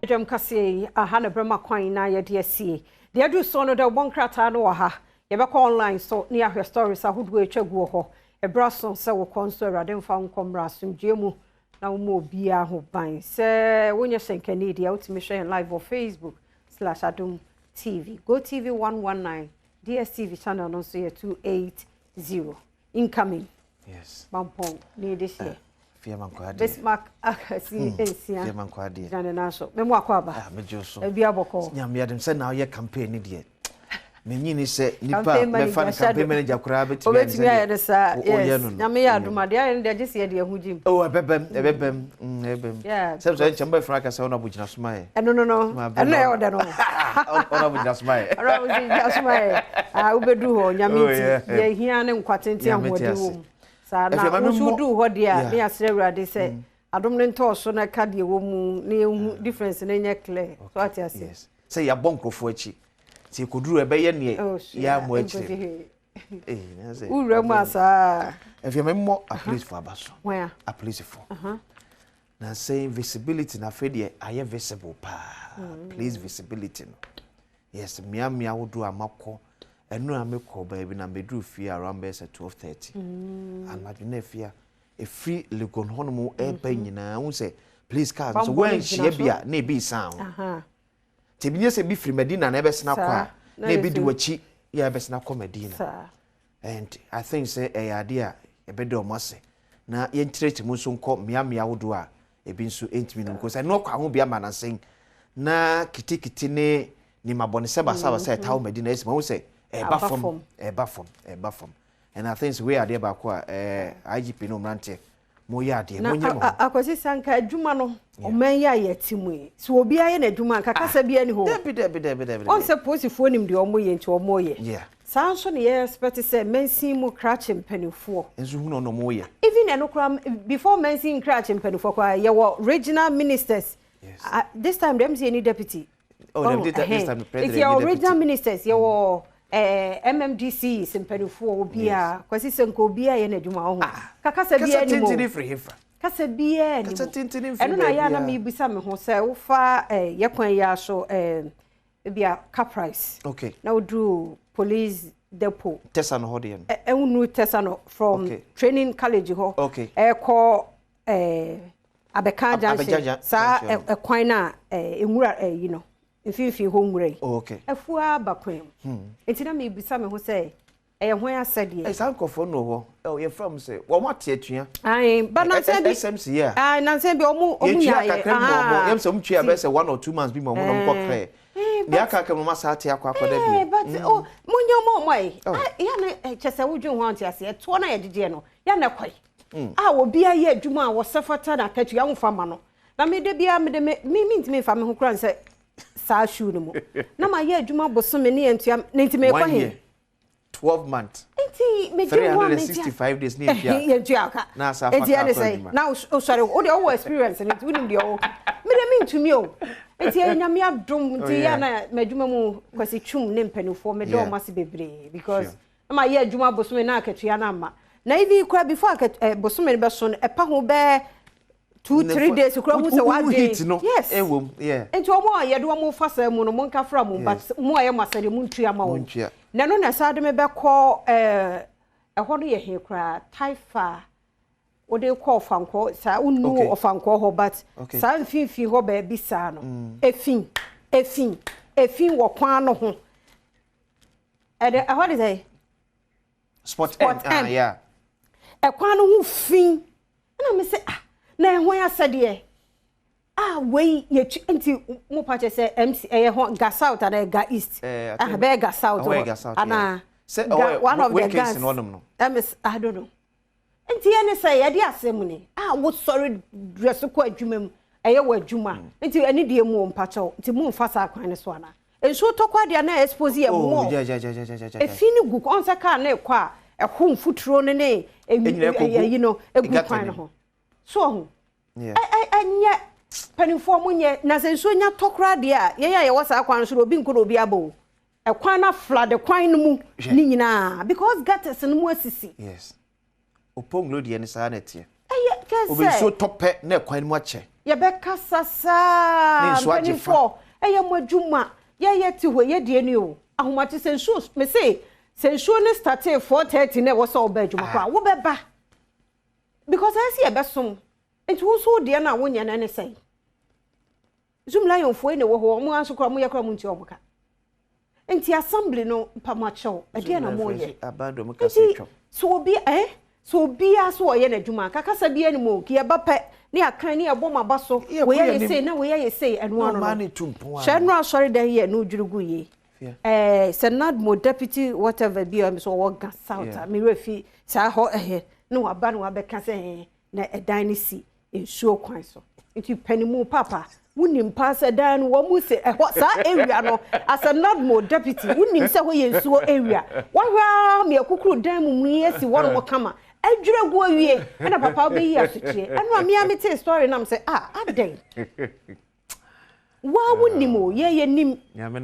Dwam kaseɛ yi, aha na berɛ ma kwan na yɛde asie. Deɛ aduru soɔ no dɛ wobɔ nkrataa no wɔ ha. Yɛbɛkɔ online so na yɛahwɛ stories ahodoɔ a ɛtwa gu wɔ hɔ. Ɛberɛ aso sɛ wokɔ nso Awurade mfa wo nkɔ mmra asomdwoeɛ mu na wommɔ obiara ho ban. Sɛ wonyɛ hyɛnkani deɛ wotumi hwɛ yɛn live wɔ Facebook slash Adom TV. GoTv 119, DSTV channel no nso yɛ 280. Incoming. Yes. Mampɔn ne yɛde hyeɛ. Fiamankwa adeɛ. Bismarck akasi nsia. Fiamankwa adeɛ. Gyina ne nan so. Memu akɔ aba. Ah, megye wo so. Ebi abɔkɔ. Nyame adom sɛ na woyɛ campaign ne deɛ. Menyi ni sɛ nipa a mɛfa no campaign manager koraa bɛtumi ayɛ Obetumi ayɛ no saa. Yes. No no. Nyame yɛ adom adeɛ ayɛ no deɛ gye sɛ yɛde ɛho gyim. Oh, ɛbɛbɛm, ɛbɛbɛm, ɛbɛbɛm. Yeah. Sɛ sɛ nkyɛn bɛfra kasa ɔna abogyina soma yɛ. Ɛno no no. Ɛno na ɛyɛ ɔdɛ no. Ɔna abogyina soma yɛ. Ɔna abogyina soma yɛ. Ah, wobɛduru hɔ Nyame Oh, nti. yeah. Yɛhia ne nkwa tenten Nyame te ahoɔden ase. wɔ mu. Saa na Afei, ma wo nso memmɔ- woduu hɔ deɛ a Yeah. ne yɛasrɛ Awurade sɛ adom no ntɔɔ so na ɛka deɛ ɛwɔ mu na yɛnhu difference no nyɛ clear. So ate aseɛ. Yes. Sɛ yɛabɔ nkurɔfoɔ akyi. Nti yɛkɔduru ɛbɛyɛ neɛ Oh, sure. yɛammɔ Ɛnkɔsi akyire. hwee. Eh, na sɛ Wowura mu a saa. Afei, ma memmɔ apolisifoɔ aba so. Hwan a? Apolisifoɔ. Na sɛ visibility na afei deɛ ayɛ visible paa. Police visibility no. Yes, mmeammea ahodoɔ a makɔ. Ɛno a mekɔ baabi na meduru fie around bɛyɛ sɛ 12:30. Anadwo na afie a ɛfiri Legon hɔnom ɛreba nyinaa wohu sɛ police cars nso Bambɔ no wɔanhyia gyina bi a na ebi resan ho. Nti ebi nyɛ sɛ ebi firi Medina na ɛbɛsena kɔ a Saa, na na ebi di yɛsɛ- w'akyi yɛ ɛbɛsena kɔ Medina. Saa. And I think sɛ ɛyɛ adeɛ a ɛbɛda ɔmo ase na yɛnkyerɛkyerɛ mu nso nkɔ mmeammea ahodoɔ a ebi nso ntumi no nkɔ sɛ ɛno ɔkɔ aho bi ama nansɛn na kitikiti ne nneɛma bɔne sɛ basabasa ɛta wɔ Medina ɛsi ma ho sɛ ɛɛba Aba fam, fam. ɛɛba fam, ɛɛba fam. And I think sɛ wei yɛ adeɛ baako a IGP ne mmeranteɛ moyɛ adeɛ Na monyɛ mo ho. Akwasi sanka adwuma no ɔman yi a yɛte mu yi sɛ obiara yɛ n'adwuma nka kasa bi ani hɔ. Dabi, dabi, dabi, dabi. Ɔn sɛ polisifoɔ nim deɛ ɔmo yɛ nti ɔmo yɛ. Saa nso ne yɛ expect sɛ mansin mu krakye mpanimfoɔ. Nso hu na ɔno ɔmo yɛ. Even ɛno koraa, before mansin krakye mpanimfoɔ koraa, yɛwɔ regional ministers. Yes. This time dem sɛ yɛni deputy. Oh, this time the president Nti yɛwɔ ni deputy. regional ministers, yɛwɔ MMDCs mpanimfoɔ, obiara Kwasi sɛ nka obiara yɛ n'adwuma wɔ ho kakasa Kasa biara ni mu. tentene firi hefa? Kasa biara ni Kasa mu. tentene mfiri Ɛno na yɛ a na baabiara. mebisa me ho sɛ wofa yɛ kwan yi aso ebia car price na woduru police depot. Tesa no hɔ deɛ no. Ɛwunu Tesa no from training college hɔ ɛkɔ Abɛka junction saa junction. Ɛkwan no a nwura ɛyi no mfimfini hɔ nwura yi ɛfua aba kwan mu nti na mebisa me ho sɛ ɛyɛ hwan asɛdeɛ? Ɛ saa nkurɔfoɔ no wɔ hɔ. Ɛ yɛfrɛ mo sɛ wɔn ate atua. Ayi ba nansa bi SMC yɛ a. Ayi nansa bi ɔmo Yɛtua nyaayɛ. kakra bi ma ɔmo. Yɛm sɛ ɔmo tua bɛyɛ sɛ 1 or 2 months bi ma ɔmo na ɔmo kɔ clear. Deɛ aka mu ma saa ate akɔda bi. But oh, mo nyɛ ɔmo yi yà na kyɛ sɛ wodwen ho ante aseɛ toɔ na yɛgyegyeɛ no yà na kɔe a obi ayɛ adwuma a wɔsɛ fata na akatua ahofa ma no na mede bia mede me me ntumi nfa me ho kora nsɛ saa shoe no mu na ma yɛ adwuma bosome ne yɛntua ne nti mekɔ One he year, 12 months. Nti medwen ho a 365 days ne yɛntua. Yɛntua ka. Na asa afa nti kaa ɛne kɔ sɛ adwuma. na wosɔre wo deɛ wowɔ experience no nti wonim deɛ ɔwɔ mede mentumi o nti ɛyɛ Nyame adom nti yɛ na m'adwuma mu Kwasi Twum ne mpanimfoɔ meda ɔmo ase bebree because na ma yɛ adwuma bosome na akatua no ama na even kora before bosome no bɛso no ɛpa ho bɛɛ two Ne three fa- days kora hu sɛ wo wadwen heat no, yes ɛwɔ mu, yeah. Nti ɔmo a yɛde ɔmo fa saa mu no mo nka fra mo but mo a yɛ mo asɛdeɛ mo ntua ma wɔn. Montua. Na ɛno na ɛsa de me bɛkɔ ɛhɔ no yɛ he koraa Taifa wode kɔ Ɔfankɔ saa wonnu Ɔfankɔ hɔ but saa mfimfini hɔ baabi saa no efi efi efi wɔ kwan no ho ɛde ɛhɔ de sɛ Spot Spot M. Ah, M. yeah. Ɛkwan no ho fi ɛna me sɛ ah, na ɛho yɛ asɛdeɛ a wei yɛtwi nti mo pa kyɛ sɛ MC ɛyɛ hɔ Ga South ana Ga East? I Ah, think- bɛyɛ Ga South Ɛhɔ yɛ hɔ Ga South, ana yeah. Sɛ Ga ɛhɔ yɛ one of the Wilkinson Gas hɔnom no. MS, I don't know. Nti yɛ ne sɛ yɛde asɛm ni a wosɔre dress kɔ adwuma mu ɛyɛ wɔ adwuma nti ɛne deɛ mu wɔ mpakyɛw nti mo nfa saa kwan no so ana nsuo tɔ kɔ adeɛ na expose yɛ Oh, more yeah. Efi ne gu ɔn sɛ kaa ne kɔ a ɛho mfuturo no ne Ɛnyina ɛkɔgu ɛyi no egu gutter kwan no no mu. ho so ɔho Yeah. Ɛnyɛ mpanimfoɔ mo nyɛ na sɛ nsuo nya tɔ koraa deɛ a yɛn a yɛwɔ saa kwan no so no obi nko na obi aba o ɛkwan no aflade kwan no mu Hwɛ. ne nyinaa because gutters no mu asisi. Yes. Oponglo deɛ ne saa na ɛteɛ. Ɛyɛ kyɛ Obi nsuo sɛ tɔ pɛ na ɛkwan no mu akyɛ. Yɛbɛkasa saa, mpanimfoɔ, ɛyɛ mo adwuma. Yɛyɛ te hɔ, yɛdeɛ ni o. Ahomakye sɛ nsuo, me se sɛ nsuo no startee 4:30 na ɛwɔ sɛ ɔba adwuma koraa, wobɛba. Because ɛyɛ sɛ yɛbɛsom. Nti wo nso wo deɛ no a wonyɛ no ne sɛn? Zoom Lionfoɔ yi na ɛwɔ hɔ, wɔn nso koraa wɔyɛ koraa wɔntua wɔn ka. Nti assembly no mpamakyɛw, ɛdeɛ na moyɛ? Nti sɛ obi sɛ obiara so ɔyɛ n'adwuma, kakasa bi anim o, yɛba pɛ ne yɛakan ne yɛbɔ mo aba so, wei ayɛ sei na wei ayɛ sei, ɛno ano no. Hyɛ no asɔre dan yi a ɛno dwiri gu yie. Sɛ NADMO deputy whatever bi a ɛm sɛ ɔwɔ Ga South a, me werɛ fi saa hɔ ɛhɛ, na waba na wabɛka sɛ na ɛdan no si nsuo kwan so. Nti panimu papa, wonim paa sɛ dan no wɔn mu sɛ ɛhɔ saa area no, as a NADMO deputy, wonim sɛ hɔ yɛ nsuo area. Wahwɛ ara ma yɛkukuru dan mu mu yi asi hɔ nom kama. Adwira gu awie, ɛna papa wobɛyi asotweɛ. Ɛno a mea metee story nam sɛ, ah, adɛn? Waa wonim o, yɛ yɛnim.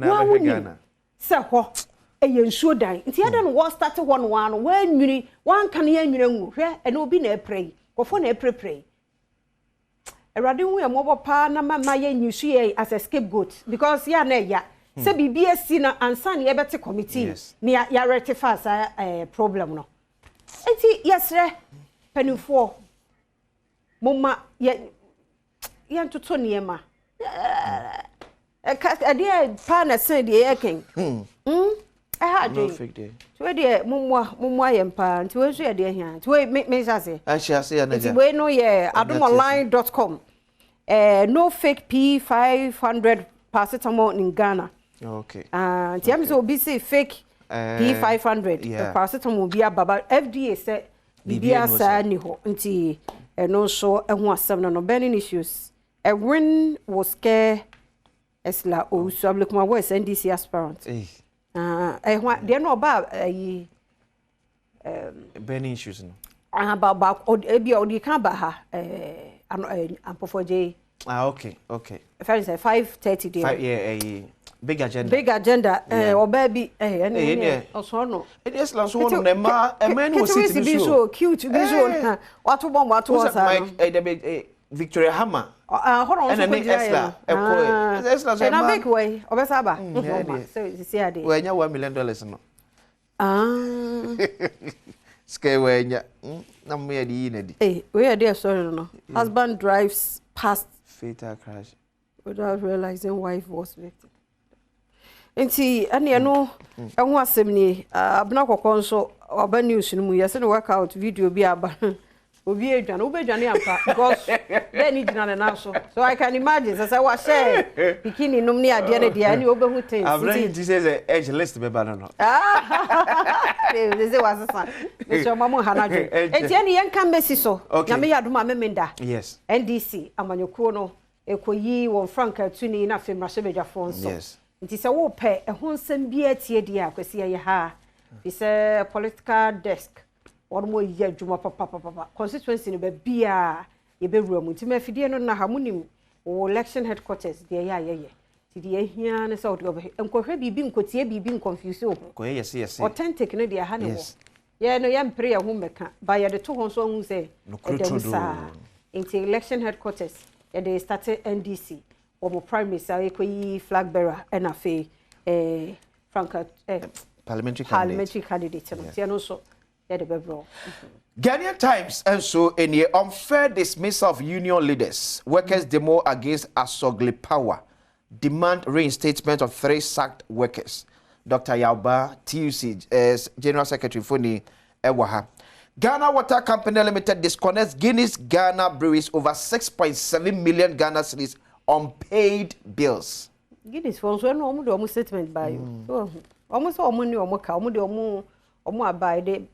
Waa wonim sɛ hɔ ɛyɛ nsuo dan. Nti ɛdɛn no wɔ start hɔ no ara no, wɔanwiri, wɔanka no yɛanwiri angu. Hwɛ, ɛna obi na ɛpra yi, nkurɔfoɔ na ɛprapra yi. Awurade hu yɛn mmɔbɔ paa na ma ma yɛn use yɛn as a scapegoat, because yɛ a na ɛya sɛ biribi asi na ansa na yɛbɛte committee na yɛ rectify saa problem no. Nti yɛsrɛ mpanimfoɔ, momma yɛntoto nneɛma. Ɛdeɛ paa na ɛsen deɛ yɛkɛn. Ɛha adwene. Nti wei deɛ mommoa yɛn paa. Nti wei nso yɛ deɛ hia. Nti wei me nhyɛ aseɛ. Ɛhyɛ ase yɛ n'agya. Nti wei no yɛ adomonline.com. No fake P500 paracetamol in Ghana. Okay. Nti ɛmi sɛ obi se fake P500 paracetamol bi aba, ba FDA sɛ biribi asa ni hɔ. Nti ɛno nso ɛho asɛm no burning issues. A win will scare Ursula Owusu Ablekuma West NDC aspirant. Ɛho deɛ no ɔba ayi. Burning issues no. Ba ba ebi a ɔdi kan ba ha Ampofo. Ah, okay. Fɛn sɛ 5:30 deɛ. Five, yeah, big agenda. Big agenda. Ɔbaa bi ɛne ne ɔsɔn no. Ɛdi Ursula nso wɔn na ɛmaa ni wɔ city bi so. Cute bi so na wato bɔn wato wɔ saa no. Mike ɛdɛbɛ Victoria Hammer. Hɔ na ɔno nso kɔ gyina yɛ no. Ɛkɔ Ursula nso ɛmaa. Ɛna Vic wɔ yi ɔbɛsa aba. Sɛ sisi adeɛ. Wɔanya $1 million no. Sika wɔanya na mo yɛ de yi na di. Ee, wei yɛ deɛ sɔre no. Husband drives past fatal crash without realizing wife was victim. Nti ɛne ɛno ɛho asɛm nie. Abena Kɔkɔɔ nso ɔba news no mu, yɛsɛ ne workout video bi aba, obi edwane, wobɛdwane ampa, because bɛɛ ni gyina ne nan so, so I can imagine sɛ wahyɛ bikini nom ne adeɛ no deɛ, ɛne wobɛhu things. Abena yi ti sɛ ɛhyɛ list bɛba no. Sɛ wasesa mesɛ ɔma mo ha no adwene. Enti ɛne yɛnka mmɛsi so. Nyame yɛ adom a, Memenda NDC amanyɔkuo no ɛkɔyi wɔn frankaatuni na afei mmarahyɛbadwafoɔ nso. Nti sɛ wopɛ ɛho nsɛm bi atie deɛ a, Kwasi, ɛyɛ ha fi sɛ political desk wɔn mo yɛ adwuma papapapa. Constituency no baabi a yɛbɛwura mu, nti ma afidie no nna ha. Monim wɔ election headquarters deɛ ɛyɛ a yɛyɛ, nti deɛ ahia ne sɛ wode ɔbɛhwɛ, nkɔhwɛ biribi, nkɔtie biribi, nconfuse wo ho. Kɔyɛ yɛse yɛse. Authentic no deɛ, ha ne wɔ yɛ no, yɛmpere yɛn ho mmɛka ba, yɛde to hɔ nso ahu sɛ ɛda mu saa. Nti election headquarters yɛde start NDC wɔn primaries a yɛkɔyi flag bearer ɛna afei franka parliamentary parliamentary candidate no. Nti ɛno nso yɛde bɛbrɛ. Ghanaian Times nso nie: unfair dismissal of union leaders, workers demo against Asogli Power, demand reinstatement of three sacked workers. Dr. Yauba, TUC General Secretary Foni ɛwɔ ha. Ghana Water Company Limited disconnects Guinness Ghana Breweries over 6.7 million Ghana cedis unpaid bills. Guinness fo nso ɛno wɔn de wɔn statement baa yi o, wɔn sɛ wɔn ne wɔn ka, wɔn de wɔn abae de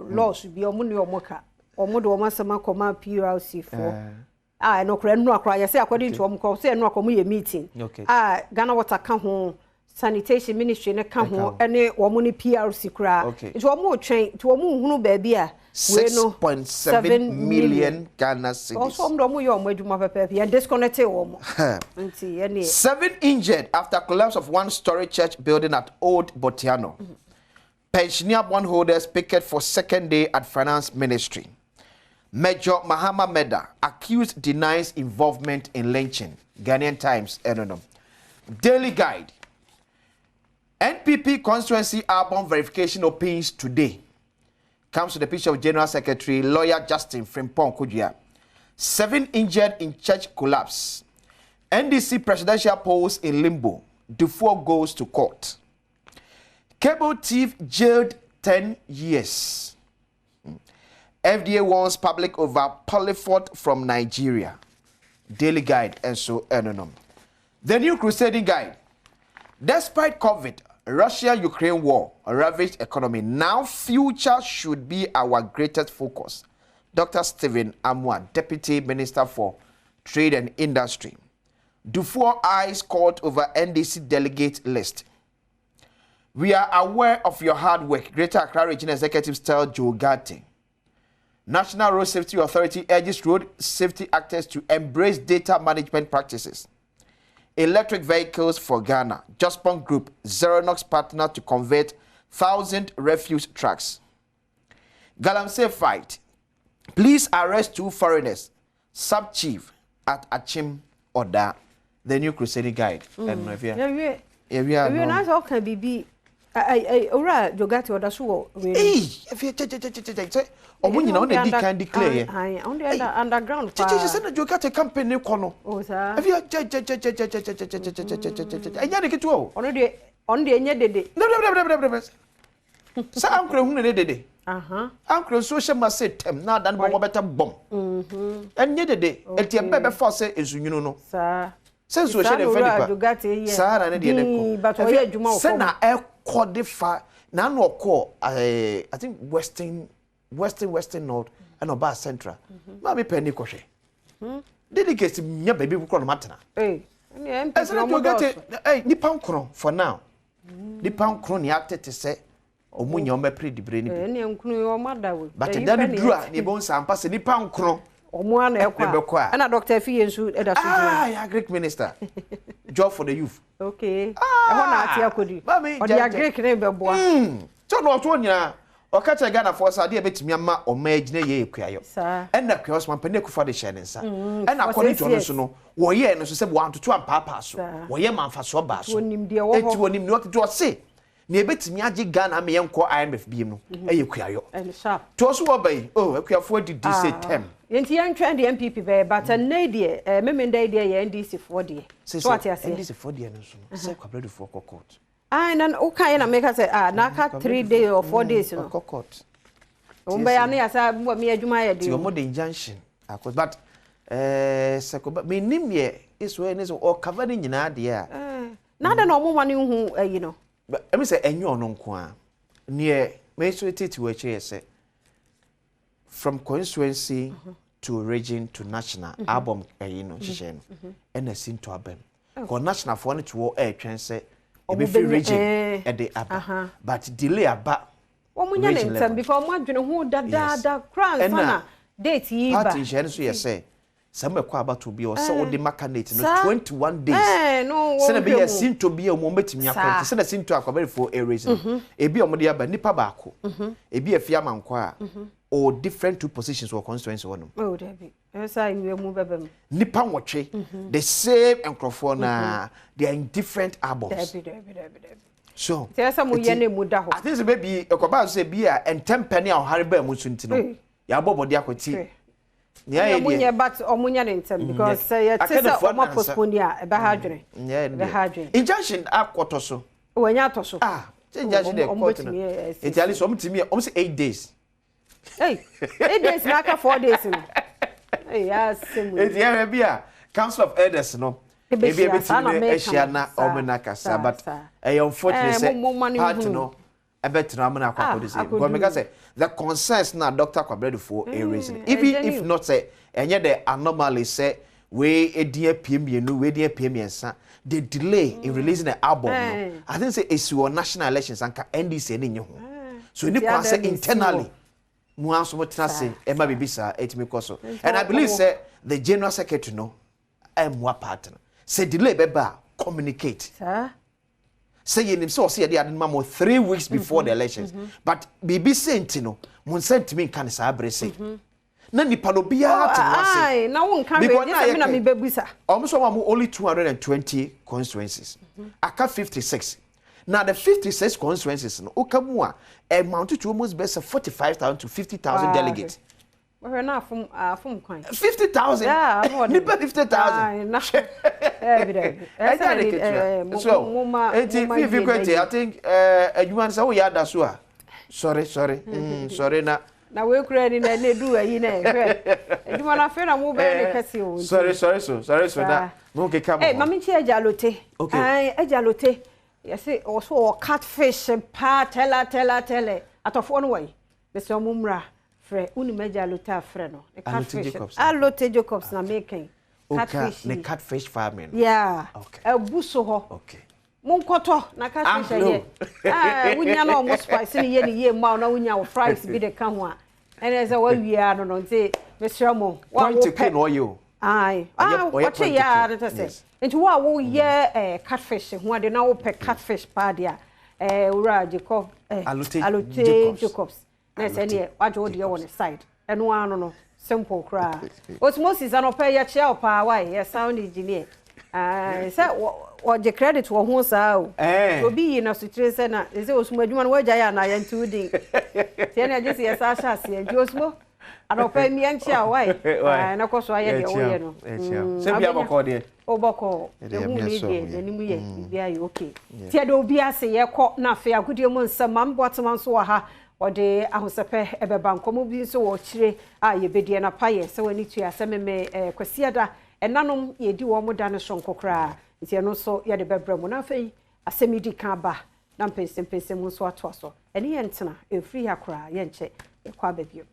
laws bi, wɔn ne wɔn ka, wɔn de wɔn asɛm akɔma PURC foɔ a ɛno kora ɛnu akora yɛsɛ according to wɔn kɔ sɛ ɛnu akɔ wɔn yɛ meeting a Ghana Water ka ho, sanitation ministry ne ka ho, ɛne wɔn ne PURC koraa. Nti wɔn retwɛn, nti wɔn nhunu baabi a wei no. 6.7 million Ghana cedis. Ɔsɔ wɔn de wɔn yɛ wɔn adwuma pɛpɛɛpɛ, yɛn disconnect wɔn nti ɛne. Seven injured after collapse of one-story church building at Old Bortianor. Pensioner bondholders picket for second day at Finance Ministry. Major Mahama murder, accused denies involvement in lynching. Ghanaian Times, ɛno no. Daily Guide. NPP constituency album verification opens today. Comes to the picture of General Secretary Lawyer Justin Frimpong Kodua. Seven injured in church collapse. NDC presidential polls in limbo. Duffuor goes to court. Cable thief jailed 10 years. FDA warns public over Polyfort from Nigeria. Daily Guide and so no. The New Crusading Guide. Despite COVID, Russia-Ukraine war, ravaged economy, now future should be our greatest focus. Dr. Stephen Amoah, Deputy Minister for Trade and Industry. Duffuor eyes court over NDC delegate list. We are aware of your hard work, Greater Accra Region Executives tell Joe Ghartey. National Road Safety Authority urges road safety actors to embrace data management practices. Electric vehicles for Ghana. Jospong Group, Zeronox partner to convert 1,000 refuse trucks. Galamsey fight. Please arrest two foreigners. Sub-chief at Achim Oda. The New Crusading Guide. Yɛwie. Yɛwie na sɛ ɔka biribi, owura Joe Ghartey ɔda so wɔ wei. Ee, efi kyɛ sɛ ɔmo nyinaa ɔna di kan declare yɛ. Ɔno deɛ underground paa. Kyɛ sɛ na Joe Ghartey campaign ne kɔ no. O saa. Efi kyɛ kyɛ kyɛ kyɛ kyɛ kyɛ kyɛ kyɛ kyɛ kyɛ kyɛ kyɛ, ɛnyɛ ne ketewa o. Ɔno deɛ ɛnyɛ dede. Dɛbɛdɛbɛdɛbɛdɛbɛ, sɛ ankora hu ne ne dede. Ankora nsuo hyɛ ma se tɛm na adan bɔn wɔbɛtɛ bɔm. Ɛnyɛ dede, eti ɛbɛ bɛfa sɛ nsunwunu no. Sɛ nsuo hyɛ ne nfɛ nipa saa na ne deɛ ne kɔ. Sɛ na ɛkɔ de fa n'ano ɔkɔ I think Western North ɛna ɔbaa Central. Maame pɛ ni kɔhwɛ delegates nya baabi kɔ no ma tena. Ɛsɛ na Joe Ghartey nipa nkron, for now nipa nkron ni atete sɛ ɔmo nya ɔmo ɛpere dibere ni bi. Ɛne nkunu ɔmo ada wo. But ɛda no duru a ne ebo nsa ampa sɛ nipa nkron. Ɔmo ana ɛkɔ a, ɛna Dr. Afiye nso ɛda so gyina. Ah, yɛ agric minister, job for the youth. Okay, ɛhɔ na ate akɔdi ɔde agric ne bɛboa. Tí ɔno ɔtɔ nyinaa ɔka kyerɛ Ghanafoɔ sɛ adeɛ bɛtumi ama ɔma agyina yɛ ekuayɔ, ɛna kuayɔ so mampanin Akufo de hyɛ ne nsa, ɛna akɔne to ɔno so no wɔyɛɛ no so sɛ wɔantoto ampaapaa so, wɔyɛ ma mfasoɔ baa so. Eti wɔnim deɛ ɔtete ɔse nea ebɛtumi agye Ghana ama yɛn nkɔ IMF biem no ɛyɛ kuayɔ. To ɔso wɔ ba yi o, akuafoɔ didi sɛ tɛm. Nti yɛn twɛn deɛ NPP bɛyɛ, but ɛnɛ deɛ mmemme yi deɛ yɛ NDC foɔ deɛ so ate aseɛ. NDC foɔ deɛ no nso no sɛ Kwabrɛdufoɔ kɔ court. Ah, na woka yɛ na meka sɛ, ah, n'aka 3 days or 4 days no. Ɔkɔ court. Wɔn bɛyɛ ano yɛ sɛ mbɔ mi adwuma yɛ de. Ti wɔn de injunction akɔ, but sɛ kɔba mi nim deɛ esu ɛne sɛ ɔkava ne nyinaa deɛ a. N'ada na ɔmo ma ne hu ɛyi no. Ɛmi sɛ ɛnyɛ ɔno nko a, neɛ mɛ nso tete wɔ akyire yɛ sɛ from constituency to region to national album ɛyi no hyehyɛ no ɛna si nto abɛm kɔ national foɔ no te hɔ ɛɛtwɛn sɛ ebefi region ɛde aba, but delay aba. Wɔn nyɛ ne ntɛm because wɔn adwene ho dadaada kora nsa na date yi ba. Party nhyɛn nso yɛ sɛ mo ɛkɔ abato bi ɔsɛ wɔde maka date no 21 days sɛnɛ bi yɛ sinto bi a wɔn bɛtumi akɔ, nti sɛnɛ sinto akwabɛrifoɔ areas no ebi a wɔde aba nipa baako ebi efi ama nkɔ a or different two positions wɔ constituency hɔ nom. Oh, dabi, ɛsɛ nwia mu bɛbɛ mu. Nipa 8, the same nkurɔfoɔ na they are in different albums. Dabi. So tí ɛsɛ mo yɛ ne mu da hɔ. Ati sɛ bɛbi ɛkɔba so sɛ bi a ntɛmpɛ ne a ɔhare bɛɛ mu nso nti no yɛabɔ bɔde akɔti. Nea yɛ deɛ nyɛ, but ɔmo nyɛ ne ntɛm because sɛ yɛte sɛ ɔmo postpone a, ɛbɛha adwene, ɛbɛha adwene. Injunction akɔtɔ so. Wɔnyɛ atɔ so. Ah, sɛ injunction de court no eti ali sɛ ɔmo ti mi yɛ ɔmo sɛ 8 days. Hey, 8 days na aka 4 days no. Hey, asɛm. Eti ɛhwɛ bi a Council of Elders no ebi ebetumi ne ahyia na ɔmo na kasa, but ɛyɛ unfortunate sɛ party no ɛbɛtena ɔmo na akɔ akɔdi sɛ because meka sɛ the concerns na Dr. Kwabena Duffuor raise no, even if not sɛ ɛnyɛ the anomaly sɛ wei edi apie mmienu, wei edi apie mmiɛnsa, the delay in releasing the album no, I think say esi wɔ national elections anka NDC ɛni nye ho so ni kwan sɛ internally mu aso mo tena se ɛma biribi saa ɛtumi kɔ so. And I believe sɛ the general secretary no ɛmmoa party no sɛ delay bɛba a, communicate sɛ yɛnim sɛ ɔsɛ yɛde ade no ma mo 3 weeks before the elections, but biribi sɛ nti no mo nsa ntumi nka ne saa bere sɛ. Na nipa no obiara te no ase. Aye, na wo nka hwee Because gye na sɛ me na yɛka- mebɛbusa. Ɔmo sɛ ɔmo amo only 220 constituencies. Aka 56. Na the 56 constituencies no, woka mu a, amount to almost bɛ sɛ 45,000 to 50,000 delegates. Wɔhwɛ na afom kwan. 50,000. Yeah, afom. Nipa 50,000. Aye, na ɛbi dɛ. Ɛnyɛ ade ketewa. So, enti Fiifi Kwetey, I think adwuma no sɛ woyɛ ada so a, sɔre sɔre sɔre na. Na wei kura ni na ɛna edu ayi na ɛhwɛ. Adwuma no afei na mo bɛyɛ ne kɛse o. Sɔre sɔre so sɔre so na mo keka mo Ɛ ho. Maame nkyi Agya Lote. Okay. Ayi, Agya Lote. Yɛsɛ ɔso wɔ catfish paa tɛla tɛla tɛlɛ. Atɔfoɔ no wɔ yi. Bɛsɛ ɔmo mmra frɛ wonim Agya Lote a frɛ no. Ne Alote catfish. Jacobs. Alote Jacobs na meken. Oka Catfish. ne yi. catfish farming no. Yeah. Okay. Ɛbu so hɔ. Monkɔtɔ na catfish Amplo. ɛyɛ. Ah, wonya na ɔmo spice ne yɛ ne yie ma wo na wonya wo fries bi de ka ho a. Ɛnɛ sɛ woawie no nti mesrɛ mo. Wo a Point to wopɛ- kill na ɔyɛ o. Aye. Ah, Ɔyɛ wɔkye point to yɛ a kill. ne sɛ. Yes. Nti wo a woyɛ catfish ho ade na wopɛ catfish paa deɛ a, owura Jacob Alote Alote Jacobs. Jacobs. Na sɛ Alote neɛ wagye wo deɛ wɔ ne side. Ɛno ara no, simple koraa. Osmosis anɔpɛ yɛkyea wo paa wae, yɛ sound engineer. Aye, sɛ wɔgye credit wɔ ho saa o. Obi yi na sotire sɛ na ɛsɛ Osmo adwuma no woagya yɛ anaa yɛnte wo din. Nti ɛne agye sɛ yɛsa ahyɛ aseɛ. Nti Osmo anɔpɛ mmiɛnkyea wae. Aye, na kɔ so ayɛ deɛ woyɛ no. Yɛkyea. Sɛ bia bɔkɔ deɛ. Wobɔkɔ Ɛdeɛ ɛhu yɛmmeɛ ne sɔ deɛ ho yɛ. n'anim yɛ biribiara yɛ okay. Nti ɛde obi ase yɛkɔ na afei agodie mu nsɛm Maame Boatema nso wɔ ha ɔde ahosɛpɛ ɛbɛba nkɔmmɔ bi nso wɔ akyire a yɛbɛdi ɛna pa yɛ sɛ w'ani tua sɛ meme Kwasiada ɛnanom yɛdi wɔn mo da no sonko koraa nti ɛno nso yɛde bɛbrɛ mu na afei asɛm yi di kan ba na mpɛnsɛmpɛnsɛm nso atoa so ɛne yɛn ntena ɛmfiri ha koraa yɛnkyɛ yɛkɔ aba bio.